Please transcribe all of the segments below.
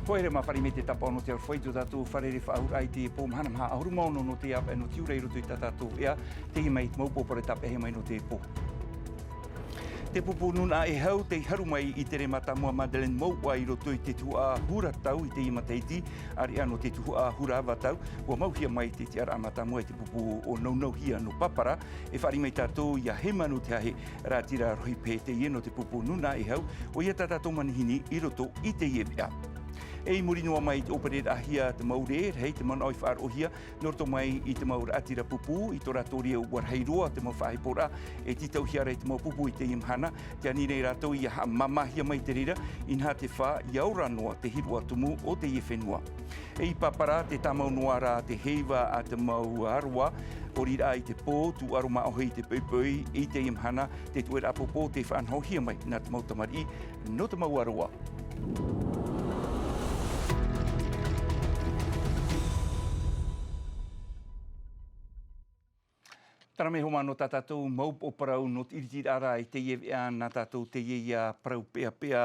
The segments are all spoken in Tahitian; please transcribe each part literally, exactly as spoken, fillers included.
Hōʻē rā, mā fāriʻi mai te tāpaʻo nō te aroha i tō tātou fārerei faʻahou i teie pō mahana, maha ʻahuru mā ono nō te ʻāvaʻe nō te ʻārai i roto i tā tātou ʻea, teie mai i te mau pōpō rā tāpeʻahia mai nō teie pō. Te pupu nūnaʻa e hau, tei haru mai i te rē mātāmua Madeleine Mouʻa i roto i te tuhaʻa hura tau i teie matahiti, ʻāreʻa nō te tuhaʻa hura ʻava tau, ʻua mauhia mai te tiʻaraʻa mātāmua i te pupu ʻo Naunauhia nō Papara, e fāriʻi mai tātou ia Hemanu Te Hahe, rātira rohi pē teie nō te pupu nūnaʻa e hau, ʻoia tā tātou manihini i roto i teie veʻa. E i muri noa mai i te ʻōpereraʻahia te mau rē, rahi te manaʻo i faʻaroʻohia, nō roto mai i te mau raʻatira pupu, i tō rātou reo ʻua rahi roa te mau faʻaheporaʻa e tītauhia ra i te mau pupu i teie mahana, tē ani nei rātou ia haʻamāmāhia mai te reira, inaha te fā, ia ora noa te hīroʻa tumu o teie fenua. E i Papara, tē tāmau noa ra te heiva a te mau aroa, ʻoriraʻa i te pō, tūʻaro māʻohi i te poʻipoʻi, i teie mahana, te tuʻeraʻa pōpō tē faʻanahohia mai nā te mau tamariʻi nō te mau aroa. Terā mai hoʻi nō tā tātou mau pōpō parau nō te ʻiritiraʻa ra i teie veʻa nā tātou teie ia parau peʻapeʻa,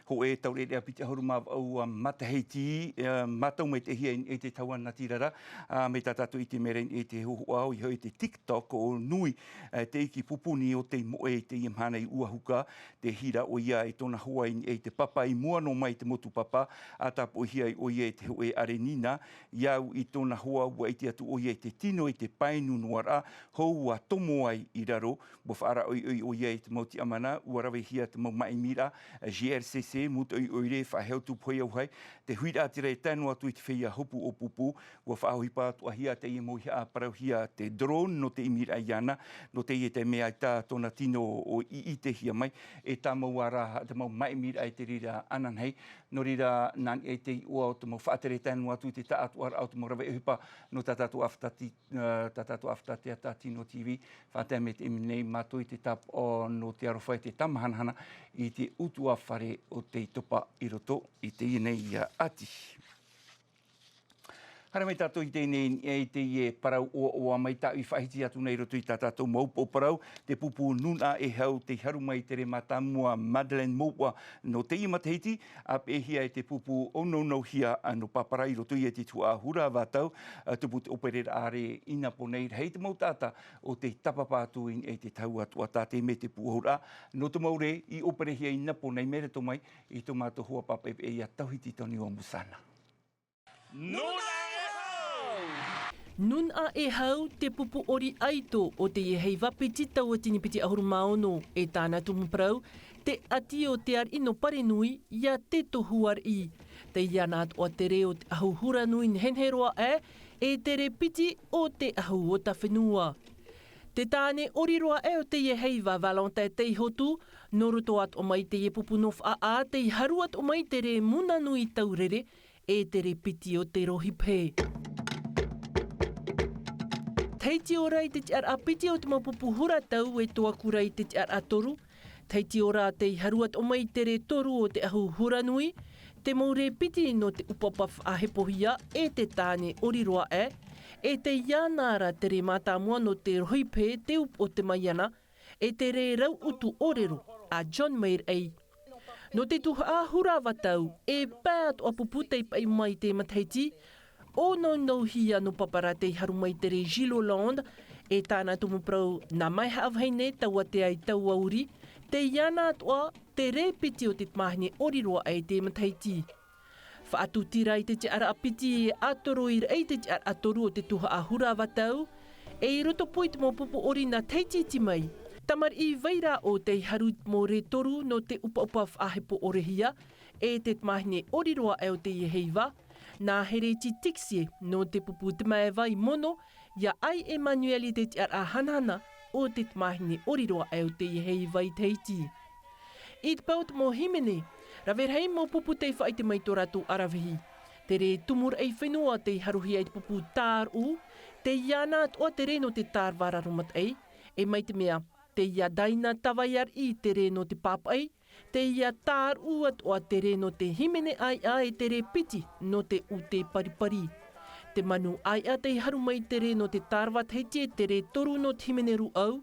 hōʻē taureʻareʻa piti ʻahuru mā vaʻu matahiti, e, mātau mai te hia i te tahua natirara, ā, mai tā tātou i te mea ra i te hōhoʻa, ʻoia hoʻi te TikTok ʻo Nui, e, te iki pupuni o tei moʻe i teie mahana i Uahuka, te hira ʻoia e tōna hoa i niʻa i te papa i mua noa mai i te motu papa, ʻa tāpoʻihia ai ʻoia e te hōʻē ʻarenina, i au i tōna hoa ʻua ʻite atu ʻoia i te tino i te pae nunuaraʻa, hou ʻua tomo ai i raro, ʻua faʻaraʻoiʻoi ʻoia i te mau tiʻamana, ʻua ravehia te mau māʻimiraʻa, GRCC, mūtoʻi ʻoire, faʻahou tū pohe auahi, te huiraʻatira e tae noa atu i te feiā hopu ʻōpūpū, ʻua faʻaʻohipa atoʻahia teie mau haʻaparauhia te drone nō te ʻimiraʻa iāna, nō teie taime ʻaita tōna tino ʻo ʻiʻitehia mai, e tāmau ā rā te mau māʻimiraʻa i te reira ananahi, nō reira nā niʻa i te iʻoa o te mau faʻatere tae noa atu i te taʻatoʻaraʻa o te mau rave ʻohipa nō tā tātou ʻāfata ti-, ā, tā tātou ʻāfata teata Tino TV, faʻatae mai te ʻimi nei mātou i te tāpaʻo nō te aroha i te tāmahanahana i te ʻutuāfare o tei topa i roto i teie nei ʻati. Haere mai tātou i teie nei, i teie parau ʻoaʻoa mai tāʻu i faʻahiti atu nei i roto i tā tātou mau pōpō parau, te pupu nūnaʻa e hau tei haru mai i te rē mātāmua Madeleine Mouʻa nō teie matahiti, ʻāpeʻehia e te pupu ʻo Naunauhia nō Papara i roto ia i te tuhaʻa hura ʻava tau, ā, tupu te ʻōpereraʻa rē i Napo nei, rahi te mau taʻata ʻo tei tāpapa atu i niʻa i te tahua atoʻa, tā teie te pūʻohuraʻa nō te mau rē i ʻōperehia i Napo nei, mai roto mai i tō mātou hoa pāpeʻepeʻe ia Tauhiti Toniua Musana. Nūnaʻa e hau! Nūnaʻa e hau, te pupu ʻori ʻaito o teie heiva piti tauatini piti ʻahuru mā ono, e tāna tumu parau, te ʻati o te ariʻi nō Parenui, ia Te Tohu Ariʻi. Tei iāna atoʻa te rē o te ʻahu hura nui nehenehe roa aʻe, e te rē piti o te ʻahu o tā fenua. Te tāne ʻori roa aʻe o teie heiva, Valentin Teihotu, nō roto atoʻa mai teie pupu nō Faʻaʻā, tei haru atoʻa mai te rē Muna Nui Taurere, e te rē piti o te rohi pehe. Tahiti ora i te tiʻaraʻa piti o te mau pupu hura tau, e Toakura i te tiʻaraʻa toru. Tahiti ora tei haru atoʻa mai te rē toru o te ʻahu hura nui, te mau rē piti nō te ʻupaʻupa faʻahepohia e te tāne ʻori roa aʻe, e tei iāna ra te rē mātāmua nō te rohi pehe, te upoʻo o te maiana, e te rē rau utu ʻōrero a John Mairaʻi. Nō te tuhaʻa hura ʻava tau, e pae atoʻa pupu tei paʻi mai i teie matahiti, ʻo Naunauhia nō Papara tei haru mai te rē Gilloland, e tāna tumu parau, nā Maehaʻa Vahine, Tauatea i Tauauri, tei iāna atoʻa te rē piti o te tamāhine ʻori roa aʻe i teie matahiti. Faʻatūtira i te tiʻaraʻa piti, e ʻatoro i te tiʻaraʻa toru o te tuhaʻa hura ʻava tau, e i roto pū i te mau pupu ʻori nā Tahiti iti mai. Tamariʻi vai ra ʻo tei haru i te mau rē toru nō te ʻupaʻupa faʻahepoʻorehia e te tamāhine ʻori roa aʻe o teie heiva, nā Hereti Tixier nō te pupu Te Maeva i Mono, ia ʻAi Emmanuel i te tiʻaraʻa hanahana o te tamāhine ʻori roa aʻe o teie heiva i Tahiti. I te pae o te mau hīmene, rave rahi mau pupu tei faʻaʻite mai tō rātou ʻaravihi. Te rē Tumuraʻi Fenua tei haruhia i te pupu Tāruʻu, tei iāna atoʻa te rē nō te tārava raromataʻi, e mai te mea, tei ia Daina Tavaiariʻi te rē nō te pāpaʻi, tei ia Tāruʻu atoʻa te rē nō te hīmene ʻāiʻa e te rē piti nō te ʻūtē paripari. Te manu ʻāiʻa tei haru mai te rē nō te tārava Tahiti e te rē toru nō te hīmene rūʻau,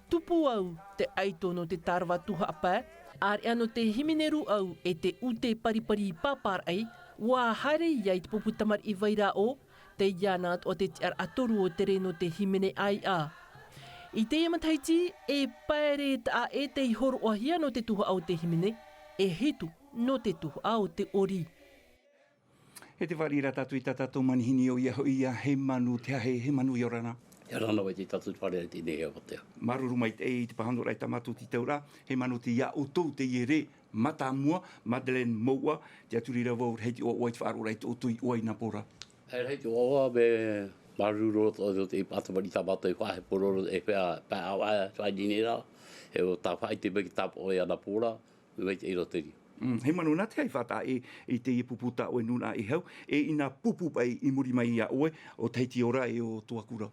Tupu Au, te ʻaito nō te tārava tuhaʻa pae, ʻāreʻa nō te hīmene rūʻau e te ʻūtē paripari i Pāpāraʻi, Ua haere ia i te pupu tamariʻi vairaʻo, tei iāna atoʻa te tiʻaraʻa toru o te rē nō te hīmene ʻāiʻa. I teie matahiti, e pae rē taʻa ʻē tei hōroʻahia nō te tuhaʻa o te hīmene, e hitu nō te tuhaʻa o te ʻori. E te fāriʻi rā tātou i tā tātou manihini ʻoia hoʻi ia Hemanu Te Hahe, Hemanu ʻia ora na. ʻIa ora na, ʻoia tātou te fāriʻi i teie nei e vatea. Māuruuru maitaʻi i te pāhonoraʻa i tā mātou tītauraʻa, Hemanu, tei iā ʻoutou teie rē mātāmua, Madeleine Mouʻa, te aturi rā vau, rahiti ʻoaʻoa i te faʻaroʻoraʻa i tō ʻoutou iʻoa i Napora. E rahiti ʻoaʻoa, mea māuruuru roa atoʻa i te pae tamariʻi tā mātou i faʻahepo roa e fea, pae ʻāvaʻe, faʻaʻite nei rā, e ʻo tā faʻaʻite mai i te tāpaʻo i a Napora, mea maitaʻi roa te reira. Mm, Hemanu, nā te aha i faʻataʻa ʻē i teie pupu tā ʻoe nūnaʻa e hau, e i nā pupu paʻi i muri mai iā ʻoe, ʻo Tahiti Ora e ʻo Toakura?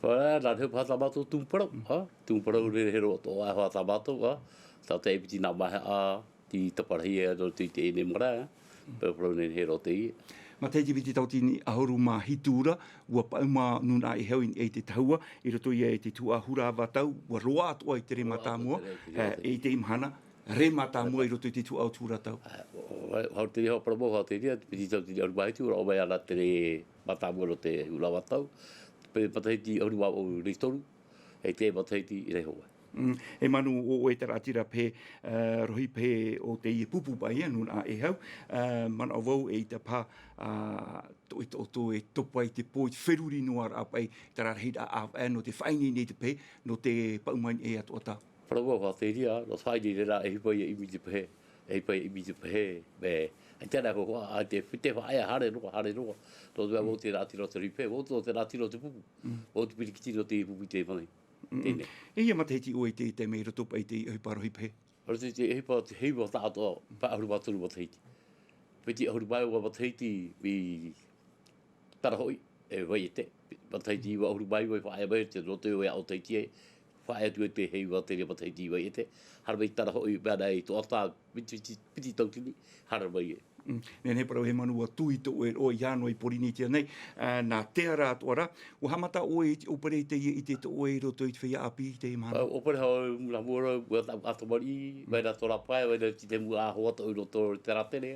Ā, nā reira paha tā mātou tumu parau, ā, tumu parau nehenehe roa atoʻa e hoa tā mātou, ā, tā te piti nā mahaʻa, tei taparahi e roto i teie nei marae, ā, parau nehenehe roa teie. Matahiti piti tauatini ʻahuru mā hitu ra, ʻua paʻuma nūnaʻa e hau i niʻa i te tahua, i roto ia i te tuhaʻa hura ʻava tau, ʻua roaʻa atoʻa i te rē mātāmua, ā, i teie mahana, rē mātāmua i roto i te tuhaʻa hura tau. Ā, ʻo, ʻo, hau te reira, parau mau, hau te reira, piti tauatini ʻahuru mā hitu, ʻua roaʻa mai ana te rē mātāmua nō te hura ʻava tau. Pē matahiti ʻahuru mā vaʻu rē toru, e te matahiti i raiho mai. Mm, Hemanu, ʻo ʻoe te raʻatira pehē, ā, rohi pehē o teie pupu paʻi, ā, nūnaʻa e hau, ā, manaʻo vau e ʻaita paha, ā, tō, e tō, tō, e topa i te pō, i te feruri noa raʻa paʻi, terā rahiraʻa ʻāvaʻe nō te faʻaineine i te pehe, nō te paʻuma i niʻa i atoʻa tau. Parau mau, hau te reira, nō te faʻaineine rā, e ʻohipa ia ʻimi i te pehe, e ʻohipa ia ʻimi i te pehe, mea, ʻaita rā, ʻaita e hōhoʻa, ʻaita e, te faʻaea haere roa, haere roa. Nō te mea, vau terā tiro te rohi pehe, vau tō terā tiro te pupu. Mm. Vau te pirikitino te pupu i te manaʻo. Mm-mm. Teie nei. E hia matahiti ʻoe i te, te mea i roto paʻi i te ʻohipa rohi pehe? I roto i te ʻohipa, te heiva tāʻatoʻa, pae ʻahuru mā toru matahiti. Piti ʻahuru mā iva matahiti, i Tarahoʻi, e Vaiete. Matahiti iva ʻahuru mā iva i faʻaea mai, te roto i ʻō Tahiti e, faʻaea atu e te heiva te reira matahiti i Vaiete. Haere mai Tarahoʻi, mea nā i Toʻatā, piti, piti, piti tauatini, haere mai e. Mm. Nehenehe parau Hemanu ʻua tū i tō ʻoe roʻo i hea noa i Pōrīnetia nei, ā, nā te ara atoʻa ra, ʻua haʻamata ʻoe i te ʻōpere i teie, i te tō ʻoe i roto i te feiā ʻāpī i teie mahana? Ā, ʻōpere hau, mea nā mua ra, ʻua tā-, ʻātamarī, vai ra tō rāpae, vai ra te mea ʻāhoa tō ʻoe i roto i te rātere,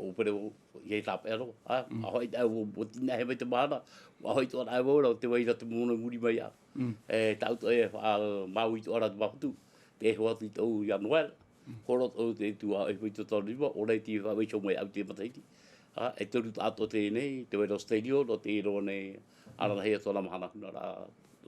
ʻōpere vau, i hei tāpeʻa roa, ā, mm, ʻa hoʻi tā vau, ʻua tīnaʻi mai te mahana, ʻua hoʻi tō rā vau ra, ʻo te vai ra te mono i muri mai ā. Mm. E, tāʻu atoʻa e faʻamāuiui atoʻa ra te Maputu, tē hoa atu i tōʻu ia Noel, mm, horo atoʻa te tuaʻa e hui tō tōna rima, ʻo rā i te faʻaʻite mai au te matahiti. Ā, e toru tāʻatoʻa teie nei, te vai ra Australia, nō te roa nei, aranahi atoʻa nā mahana huna rā,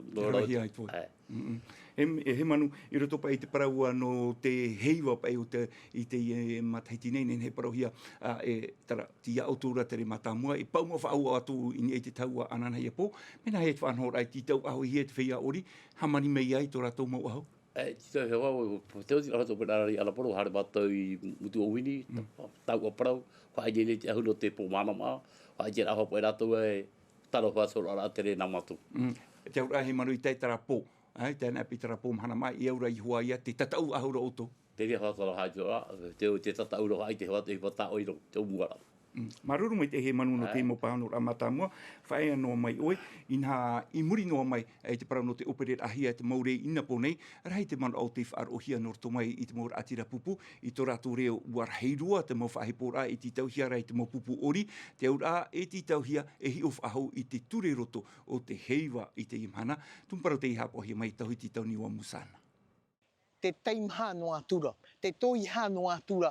nō rā. Te ravehia ai tō ʻoe. Ā. Mm-mm. E, e Hemanu, i roto paʻi i te parau nō te heiva paʻi o te, i te, e, matahiti nei, nehenehe e parauhia, ā, e, terā, tei iā ʻoutou ra te rē mātāmua, e paʻuma faʻahou atu i niʻa i te tahua ananahi e pō, mea nā hea te faʻanahoraʻa i te tau ʻahohia e te feiā ʻori, hāmani mai ai tō rātou mau ʻaho? E, te tau e hoa, te oti rā ʻoutou pērā i Anaporo, haere mātou i Mutuʻowini, mm, tau ʻa parau, faʻaineine te ʻahu nō te pō mahana maʻa, faʻaʻite rā hoʻi rātou e, taro faʻasoraraʻa te rē nā mātou. Mm. Te auraʻa Hemanu i tae terā pō, ā, i tae ana paʻi terā pō mahana maʻa, i aura i hoa ia, te tataʻu ʻahu ra ʻoutou. Te reira hoʻi tōna haʻaitoraʻa, te, te tataʻu roa hoʻi te hoa, te hipa tāʻoi roa, te ʻōmuaraʻa. Mm. Māuruuru maitaʻi Hemanu nō te mau pāhonoraʻa mātāmua, faʻaea noa mai ʻoe, inaha i muri noa mai, e te parau nō te ʻōpereraʻahia e te mau rē i Anapō nei, rahi te manaʻo tei faʻaroʻohia nō roto mai i te mau raʻatira pupu, i tō rātou reo ʻua rahi roa te mau faʻaheporaʻa e tītauhia ra i te mau pupu ʻori, te auraʻa e tītauhia e hiʻo faʻahou i te ture roto o te heiva i teie mahana, tumu parau tei haʻapaʻohia mai e Tauhiti Tauniua Musana. Te teimaha noa atu ra, te toiha noa atu ra,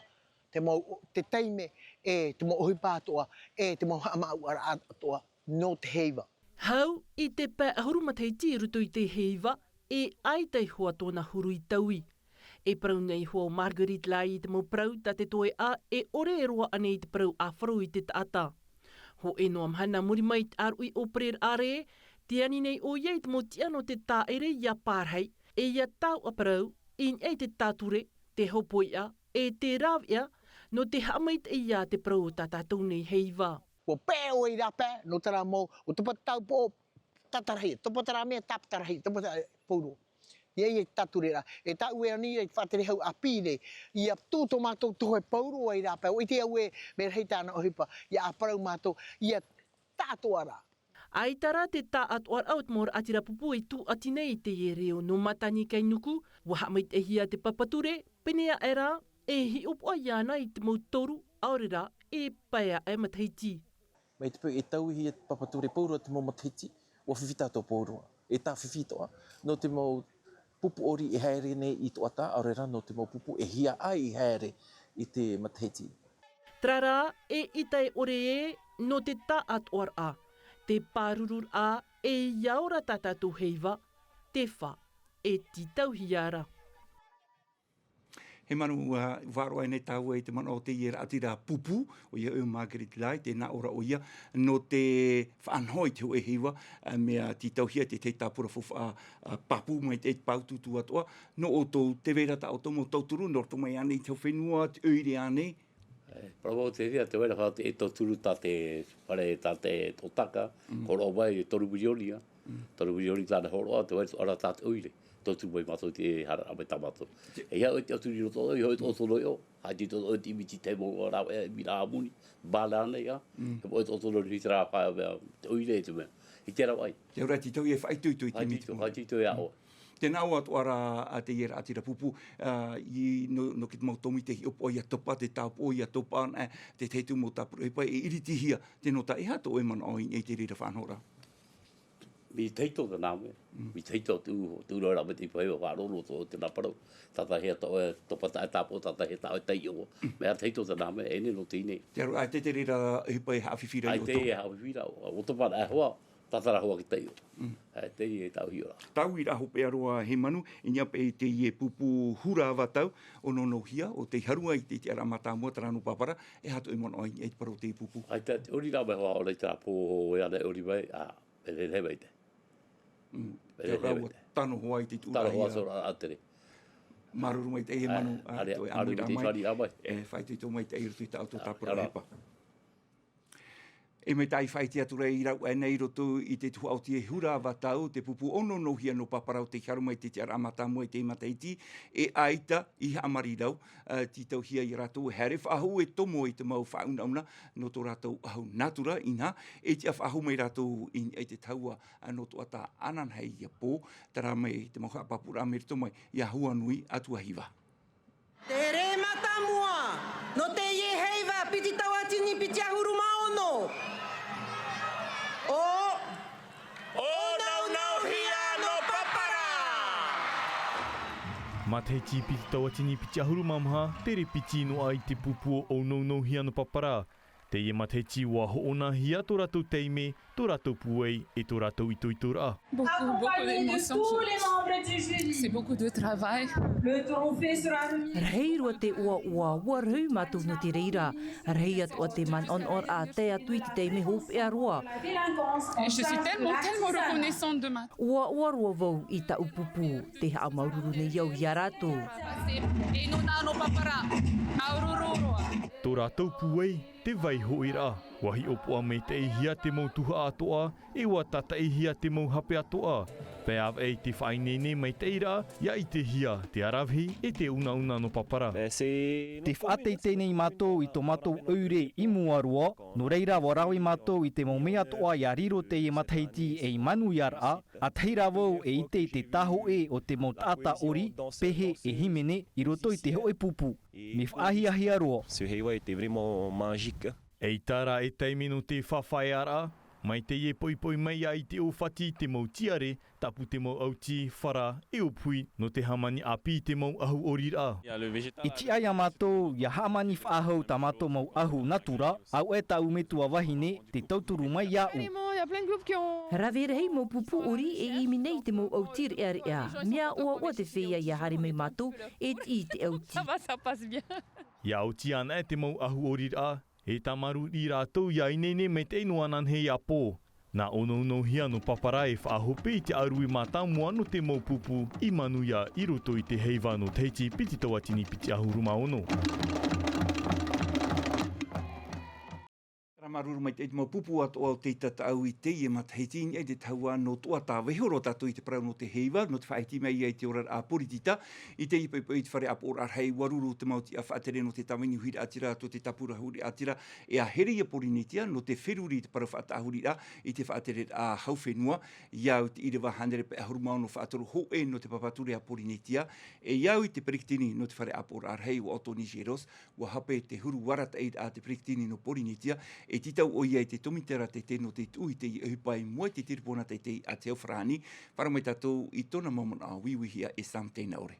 te mau, te taime, e te mau ʻohipa atoʻa, e te mau haʻamāuʻaraʻa atoʻa, nō te heiva. Hau i te pae ʻahuru matahiti i roto i te heiva, e ʻaita e hoa tōna huru i taui. E parau nei hoʻi ʻo Marguerite Lai i te mau parau tā te toeʻa e ʻore e roaʻa nei te parau ʻāfaro i te taʻata. Hōʻē noa mahana muri mai i te ʻāruʻi ʻōpereraʻa rē, tē ani nei ʻoia i te mau tiʻa nō te tāʻere ʻia pārahi, e ʻia tauʻa parau, i niʻa i te tāture, te hōpoiʻa, e te rāveʻa, nō te haʻamaitaʻi i te parau o tā tātou nei heiva. ʻUa peʻe ʻoe i rāpae, nō terā mau, ʻua topa te taupoʻo, tātarahia, topa terā mea, tātarahia, topa te, pauroa. ʻIa, ʻia tātureraʻa. E tāʻu e ani, e faʻatere hau ʻāpī nei. ʻIa tū tō mātou tuhaʻa pauroa i rāpae. ʻUa ʻite au ē, mea rahi tāna ʻohipa. ʻIa ʻāparau mātou, ʻia tāʻatoʻaraʻa. ʻAita rā te tāʻatoʻaraʻa o te mau raʻatira pupu e tūʻati nei i teie reo nō Matani Kainuku, ʻua haʻamaitaʻihia te papa ture, pēnei aʻe rā, e hiʻopoʻa iāna i te mau toru, ʻaore rā, e pae aʻe matahiti. Mai te peu e tauihia te papa ture pauroa te mau matahiti, ua fifi tātou pauroa. E tāfifi toʻa, nō te mau pupu ʻori e haere nei i toʻatā, ʻaore rā nō te mau pupu e hiaʻai i haere i te matahiti. Terā rā, e ʻita e ʻore ē, nō te taʻatoʻaraʻa, te pāruruaraʻa, e ia ora tā tātou heiva, te fā, e tītauhia ra. He manu, ua vārua nei tāua i te manaʻo o teie raʻatira pupu, ʻoia ʻo Marguerite Lai, tē nā ʻō ra ʻoia, nō te faʻanaho i te hōʻē heiva, ā, mea tītauhia te tahi tāpura faufaʻa, ā, pāpū mai te pāutuutu atoʻa, nō ʻoutou, tē vai ra tā ʻoutou mau tauturu, nō roto mai ānei i te hau fenua, te ʻoire ānei? E, parau au te reira, tē vai ra te tauturu tā te fare, tā te tōtaka, hōroʻa mai e toru mirioni, ā. Toru mirioni tāna hōroʻa, tē vai ra tā te ʻoire. Tauturu mai mātou te haereraʻa mai tā mātou. E ia ʻoe te tauturu i roto, i hoʻi tō tō roʻo, haere i tō tō te ʻimiti te mau rāveʻa, ʻimi rā moni, bāna nei, ā. He ʻoe tō tō roʻo i te rā, te ʻoire te mea. I te rāveʻa. Te ora tītau e faʻaitoito i te ʻimiti. Faʻaitoito, faʻaitoito e aʻo. Tē nā ʻō atoʻa ra, ā, teie raʻatira pupu, ā, i, nō, nō te mau tōmite hiʻopoʻa ʻia topa, te tāupoʻo ʻia topa, ā, te tahi atu mau tāpura ʻohipa e iritihia, te nō tā e aha tō ʻoe manaʻo i, i te reira faʻanahoraʻa? Mea tahito te nā mea. Mea tahito te u, te ura ora me te ipa e faʻaroro tō te nā parau. Tātaʻihia tō ʻoe topa taʻe tāpoʻo, tātaʻihia tā ʻoe taiʻo. Mea tahito te nā mea, e nei nō teie nei. Te aro, ā, te, te reira ʻohipa e haʻafifi ra i ʻoutou. Ā, te haʻafifi ra, ʻo topa rā e hoa. Tātara hoʻi te taiʻo. Ā, teie tāʻu hiʻoraʻa. Tauiraʻa hopeʻa roa he manu, i niʻa paʻi i teie pupu hura ava tau, ʻōnounou hia, ʻo tei haru ai te, te tiʻaraʻa mātāmua, terā nō Papara, e aha tō ʻoe manaʻo i, i te parau o teie pupu? ʻAita, ʻori rā mai hoʻi, ʻaore i terā pō, e ana e ʻori mai, ā, e rere mai te. Mm. E rere mai te. Tano hoʻi i te tuʻu. Tano hoʻi ā. Māuruuru maitaʻi he manu, ā, ʻaore, tō ʻoe ʻāmuiraʻa mai. E faʻaitoito maitaʻi i roto i tā ʻoutou tāpura ʻohipa. E mai tāʻu faʻaite atu ra i rāʻau aʻe nei i roto i te tuhaʻa oti e hura ava tau, te pupu ʻōnounouhia nō Papara ʻo tei haru mai te tiʻaraʻa mātāmua i teie matahiti, e ʻaita i haʻamarirau, ā, tītauhia ia rātou e haere faʻahou e tomo i te mau faʻaunauna nō tō rātou ʻahu nātura, inaha, e tiʻa faʻahou mai rātou i, i te tahua, ā, nō Toʻata ananahi ia pō, terā mai te mau haʻapāpūraʻa mai roto mai iā Huanui Atuahiva. Te here mātāmua, nō teie heiva piti tauatini piti ʻahuru mā ono. ʻO ʻōnounouhia nō Papara. Matahiti piti tauatini piti ʻahuru mā maha, tere piti noa i te pupu ʻo ʻōnounouhia nō Papara. Teie matahiti ʻua hoʻonahia tō rātou taime, tō rātou pūai, e tō rātou itoitoraʻa. Beaucoup, beaucoup d'émotions. C'est beaucoup de travail. Rahi roa te ʻoaʻoa, ʻua rahi mātou nō te reira. Rahi atoʻa te manaʻonaʻoraʻa tae atu i te taime hopeʻa roa. Et je suis tellement, tellement reconnaissante de ma... ʻOaʻoa roa vau i tāʻu pupu, tē haʻamāuruuru nei au iā rātou. E nō nā nō Papara, māuruuru roa. Tō rātou pūai, te vaihoʻiraʻa, ʻua hiʻopoʻa maitaʻihia te mau tuhaʻa atoʻa, e ʻua tātaʻihia te mau hape atoʻa. Pae ʻāvaʻe i te faʻaineine maitaʻiraʻa, ʻia ʻitehia te aravihi e te unauna nō Papara. Te faʻateitei nei mātou i tō mātou ʻoire i mua roa, nō reira ʻua rave mātou i te mau mea atoʻa ʻia riro teie matahiti ei manuiaraʻa, ʻa tahi rā vau e ʻite i te tāhōʻē o te mau taʻata ʻori, pehe e hīmene i roto i te hōʻē pupu. Mea faʻahiahia roa. Ce heiva était vraiment magique. ʻEita rā e taime nō te faʻaearaʻa, mai teie poʻipoʻi mai ia i te ʻōfati te mau tiare, tapu te mau ʻauti, fara, e ʻōpuhi, nō te hāmani ʻāpī i te mau ʻahu ʻoriraʻa. E tiʻa iā mātou, ʻia hāmani faʻahou tā mātou mau ʻahu nātura, auē tāʻu metua vahine, tē tauturu mai iāʻu. Rave rahi mau pupu ʻori e ʻimi nei i te mau ʻauti reʻareʻa. Mea ʻoaʻoa te feiā ʻia haere mai mātou, e tiʻi i te ʻauti. ʻIa oti anaʻe te mau ʻahu ʻoriraʻa, e tāmarū rātou ʻia ineine maitaʻi noa ananahi i ʻapō. Nā ʻōnounouhia nō Papara e faʻahope i te ʻārue mātāmua nō te mau pupu i manuia i roto i te heiva nō Tahiti piti tauatini piti ʻahuru mā ono. Māuruuru maitaʻi i te mau pupu atoʻa o tei tataʻu i teie matahiti nei, te tahua nō Toʻa tā vaiiho roa tātou i te parau nō te heiva, nō te faʻaiti mai ai te oraraʻa poritita, i teie poʻipoʻi i te fare ʻāpoʻoraʻa rahi, ʻua ruru te mau tiʻa faʻatere nō te tāvini huiraʻatira, tō te tāpura huiraʻatira, e a Hereia Porinetia, nō te feruri i te parau faʻataʻahuriraʻa, i te faʻatereraʻa hau fenua, i au i te ʻīrava hānere pae ʻahuru mā ono faʻatoru hōʻē nō te papa ture a Porinetia, e i au i te peretiteni nō te fare ʻāpoʻoraʻa rahi ʻo Anthony Geros, ʻua hape te huru arataʻiraʻa a te peretiteni nō Porinetia, e tītau ʻoia i te tomitera teitei nō te tuʻu i teie ʻohipa i mua i te tiripuna teitei a te hau farāni, faʻaroʻo mai tātou i tōna mau manaʻo, uiuihia e Sam Teinaʻore.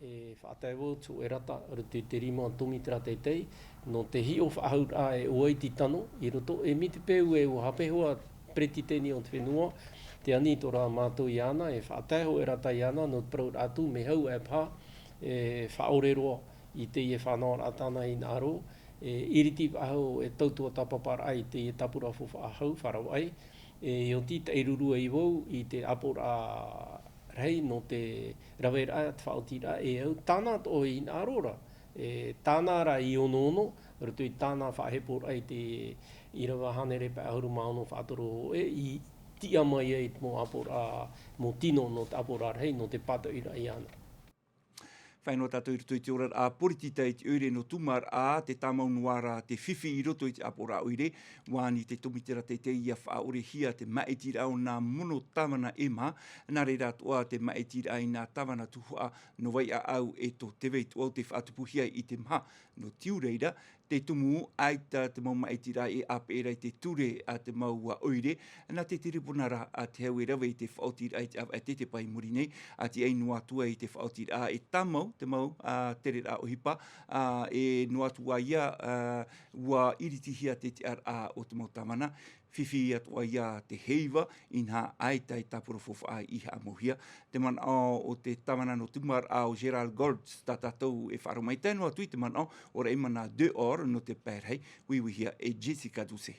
E faʻatae vau tō ʻoe rata, roto i te rima tomitera teitei, nō te hiʻo faʻahouraʻa e ʻua iti tano, i roto, e mai te peu e ʻua hape hoʻi peretiteni o te fenua, te ani tō rā mātou iāna, e faʻatae hoʻi e rata iāna, nō te parau atu, mea hau e paha, e faʻaʻore roa i teie fānaʻoraʻa tāna hinaʻaro, e iriti faʻahou e tautua tāpaparaʻa i teie tāpura faufaʻa hau, faʻaroʻo mai, e ʻia oti taʻiruru ai vau i te ʻāpoʻoraʻa rahi nō te raveraʻa, te faʻaotiraʻa, e au, tāna atoʻa hinaʻaro ra, e tāna rā i onoono, roto i tāna faʻaheporaʻa i te ʻīrava hānere pae ʻahuru mā ono faʻatoru hōʻē, i tiʻa mai ai te mau ʻāpoʻoraʻa, mau tino nō te ʻāpoʻoraʻa rahi, nō te pātoʻiraʻa iāna. Fānaʻo tātou i roto i te oraraʻa poritita i te ʻoire nō Tūmaraʻa, te tāmau noa ra te fifi i roto i te ʻāpoʻoraʻa ʻoire, ʻua ani te tomitera teitei ʻia faʻaʻorehia te māʻitiraʻa o nā mono tāvana e maha, nā reira atoʻa te māʻitiraʻa i nā tāvana tuhaʻa nō Vaiʻaʻau e tō Tevai Tuʻau tei faʻatupuhia i te maha nō Tiurai ra, te tumu, ʻaita te mau māʻitiraʻa e ʻāpeʻe ra i te ture a te mau ʻoire, nā te tiripuna ra a te hau e rave i te faʻaotiraʻa i te ʻāvaʻe teitei paʻi i muri nei, ʻa tiʻa noa atu ai i te faʻaotiraʻa e tāmau, te mau, ā, tereraʻa ʻohipa, ā, e noa atu ā ia, ā, ʻua iritihia te tiʻaraʻa o te mau tāvana, fifi atoʻa ia te heiva, inaha ʻaita e tāpura faufaʻa i haʻamauhia. Te manaʻo o te tāvana nō Tūmaraʻa ʻo Gérald Goltz, tā tātou e faʻaroʻo mai, tae noa atu i te manaʻo o Raimana Dehors nō te pae rahi, uiuihia e Jessica Doucet.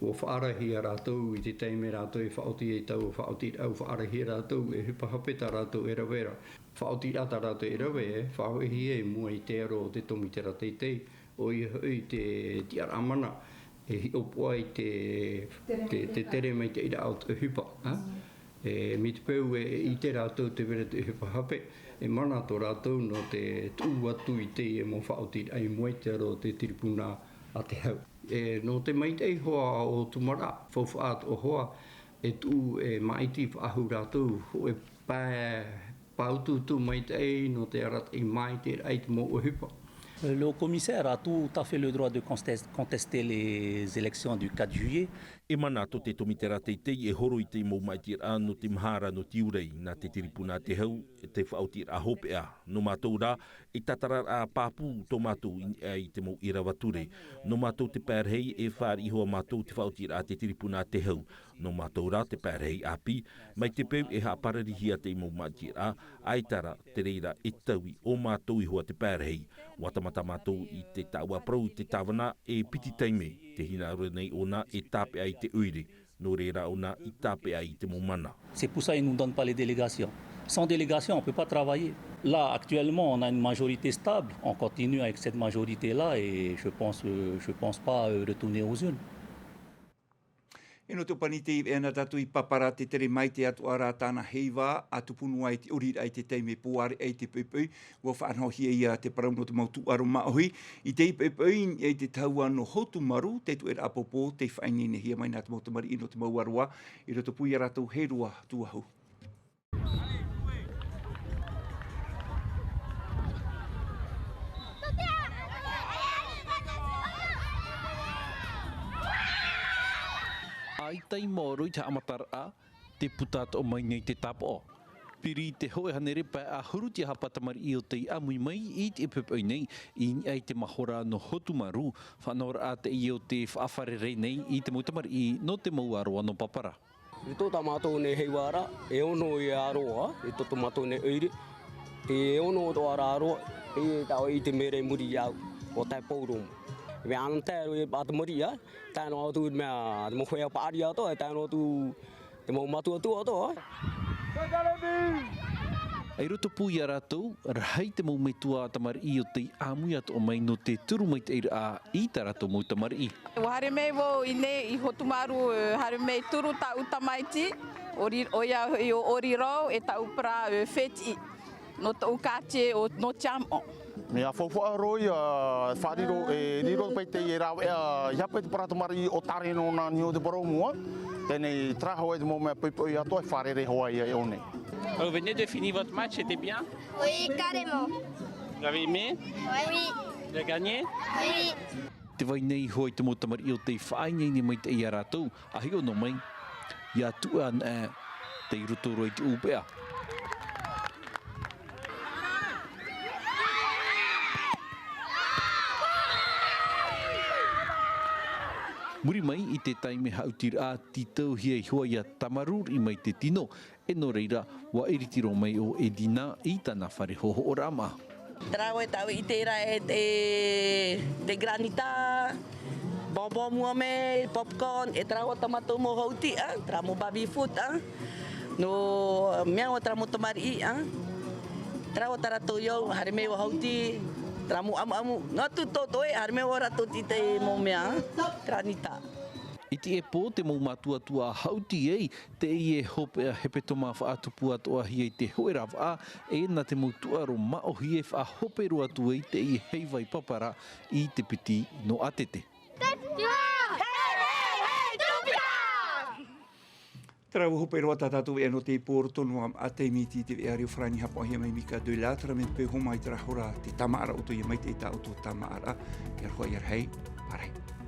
ʻUa faʻaarahia rātou i te taime rātou e faʻaoti ai taua faʻaotiraʻa, ʻua faʻaarahia rātou e ʻohipa hape tā rātou e rave ra. Faʻaotiraʻa tā rātou e rave, e faʻahoʻihia i mua i te aro o te tomitera teitei, ʻoia hoʻi te tiʻaraʻa mana, e hiʻopoʻa i te, te, te tere maitaʻiraʻa o te ʻohipa, ā? E, mai te peu e, e ʻite rātou tē vai ra te ʻohipa hape, e mana tō rātou nō te tuʻu atu i teie mau faʻaotiraʻa i mua i te aro o te tiripuna a te hau. E, nō te maitaʻi hoʻi o Tūmaraʻa, faufaʻa atoʻa hoʻi, e tuʻu e māʻiti faʻahou rātou, hōʻē pae, pae utuutu maitaʻi nō te arataʻi mai i te raʻi i te mau ʻohipa. Le commissaire a tout à fait le droit de contest-, contester les élections du quatre juillet. E mana tō te tomitera teitei e horo i te mau māʻitiraʻa nō te maha ra nō Tiurai, nā te tiripuna a te hau, te faʻaotiraʻa hopeʻa. Nō mātou rā, e tātararaʻa pāpū tō mātou i niʻa i te mau ʻīrava ture. Nō mātou te pae rahi e fāriʻi hoʻi mātou te faʻaotiraʻa a te tiripuna a te hau. Nō mātou rā te pae rahi ʻāpī, mai te peu e haʻapararihia te mau māʻitiraʻa, ʻaita rā, te reira e taui ʻo mātou iho ā te pae rahi. ʻUa tāmata mātou i te taua parau i te tāvana e piti taime, te hinaʻaro nei ʻōna e tāpeʻa i te ʻoire, nō reira ʻōna i tāpeʻa i te mau mana. C'est pour ça ils nous donnent pas les délégations. Sans délégation, on peut pas travailler. Là, actuellement, on a une majorité stable. On continue avec cette majorité-là et je pense, euh, je pense pas, euh, retourner aux urnes. E nō te ʻōpani tei ʻē ana tātou i Papara, te tere mai te Atua ra tāna heiva, ʻa tupu noa i te ʻoriraʻa i te taime pōʻareʻa i te poʻipoʻi, ʻua faʻanahohia ia te parau nō te mau tūʻaro māʻohi, i teie poʻipoʻi, i te tahua nō Hotumaru, te tuʻeraʻa pōpō, tei faʻaineinehia mai nā te mau tamariʻi nō te mau ʻāroa, i roto pū ia rātou hei roa tuahu. ʻAita i maoro i te haʻamataraʻa, te puta atoʻa mai nei te tāpaʻo. Piri i te hōʻē hānere pae ʻahuru te hapa tamariʻi o tei ʻāmui mai i te poʻipoʻi nei, i niʻa i te mahora nō Hotumaru, faʻanahoraʻa teie o te faʻafarerei nei i te mau tamariʻi nō te mau ʻāroa nō Papara. I tō tā mātou nei heiva ra, e ono ia ʻāroa, i tō tā mātou nei ʻoire. E ono tō ā rā ʻāroa, e tae i te mere i muri iāʻu, ʻo tae pauromo. E mea ana tae roa i te tamariʻi, ā, tae noa atu i te mea, te mau feiā paʻari atoʻa, e tae noa atu te mau matuatua atoʻa, ā. I roto pū iā rātou, rahi te mau metua tamariʻi o tei ʻāmui atoʻa mai nō te turu maitaʻiraʻa i tā rātou mau tamariʻi. ʻUa haere mai vau i ʻō nei i Hotumaru, e, haere mai turu tāʻu tamaiti, ʻo ri-, ʻoia hoʻi ʻo ʻOri Rau e tāʻu parau, e, fētiʻi, nō tōʻu quartier ʻo, nō Tiamoʻo. Mea faufaʻa roa ia, faʻariro, e riro paʻi te rāveʻa, i hape te parau tamariʻi ʻo Tare nō nā niu o te parau mua, teie nei, terā hoʻi te mau mea poʻipoʻi atoʻa e fārerei hoʻi ia i ʻō nei. Vous venez de finir votre match, c'était bien ? Oui, carrément. Vous avez aimé ? Oui. Vous avez gagné ? Oui. Tē vai nei hoʻi te mau tamariʻi ʻo tei faʻaineine maitaʻi iā rātou, ʻa hiʻo noa mai, ʻia tuʻu anaʻe tei roto roa i te ʻūpeʻa. Muri mai i te taime haʻutiraʻa, tītauhia iho ā ʻia tamarū riʻi mai te tino, e nō reira, ʻua ʻiriti roa mai ʻo Edina i tāna fare hōhoʻaraʻa māʻa. Terā hoʻi tāʻu i ʻite ra e, e, te granita, bonbon mua mai, popcorn, e terā hoʻi tā mātou mau hauti, ā, terā mau baby food, ā. Nō, mea hoʻi terā mau tamariʻi, ā. Terā hoʻi tā rātou i au, haere mai ʻua hauti, terā mau ʻamuʻamu. Noa atu tō, tō ē, haere mai ʻo rātou i te mau mea, ā, granita. I teie pō, te mau mātuatua hauti ai, teie hopeʻa hepetoma faʻatupu atoʻahia i te hōʻē rāveʻa, e nā te mau tūʻaro māʻohi e faʻahope roa atu ai teie heiva i Papara i te piti nō ʻĀtete. Terā ua hope roa tā tātou veʻa nō teie pō roto noa ā te miti i te veʻa reo farāni haʻapaʻohia mai Mika de Lattre, mea peu hōmai terā hora te tāmāʻaraʻa ʻoutou ia maitaʻi tā ʻoutou tāmāʻaraʻa, ʻia roaʻa ʻia rahi, ʻārahi.